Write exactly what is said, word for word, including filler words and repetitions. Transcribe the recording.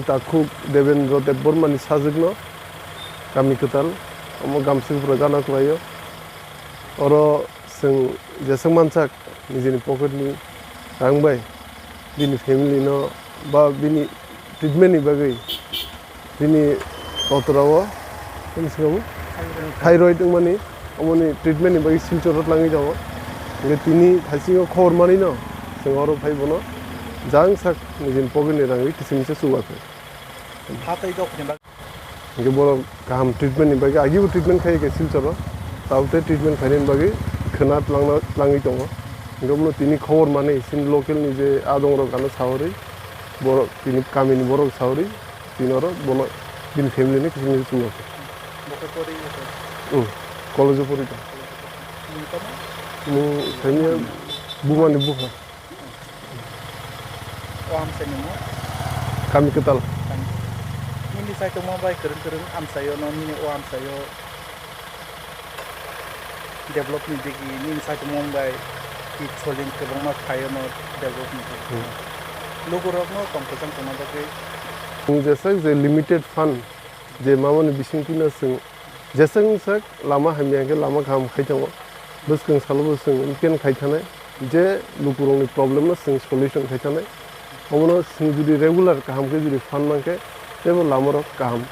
Takhuk Devendra Debbarmani sajwkno kami kwtal omo Gamsukpura gana kwlaio. Oro chwng jeswk mansak nijini pocketni rang bai bini family no ba bini treatment ni bagwi bini kotorao, bini singabo thyroid wngmani, omoni treatment ni bagwi Silchoro tlangwi tongo. Hingke tini thaisingo khobor manwino chwng oro phai bono jang sak nijini pocket ni rangwi kiching misa chubakhai. Hatai dok ni bagwi. Hingke borok kaham treatment ni bagwi agibo treatment khai khe Silchoro, taote treatment khainani bagwi khwna tlangna tlangwi tongo. Hingke bono tini khobor manwi chini local ni je adong rok ano sawi borok tini kamini borok sawi. Tini oro bono bini family ni kiching misa chubakhai. Bo khe pori eko? Hmm, college o pori tong. Mung tamo? Mung saimya bumani bupha. O amsai ni mo? Kami kwtal. Kami. Nini sai tongma bai kwrwng kwrwng amsai o no nini o amsai o. Develop ni digi nini sakhe mung bai ki soling kwbangma phaio no develop ni digi. Hmm. Lukurokno tong kwchang tongna bagwi. Chwng jeswk je limited fund je mamani bisingtwi no chwng jeswk sak lama hamya hwnkhe lama kaham khai tongo. Bwskang salo bo chwng weekend khai thanai je lukurokni problem no chwng solution khai thanai. Omono chwng jodi regular kaham khe jodi fund mankhe teibo lamarok kaham.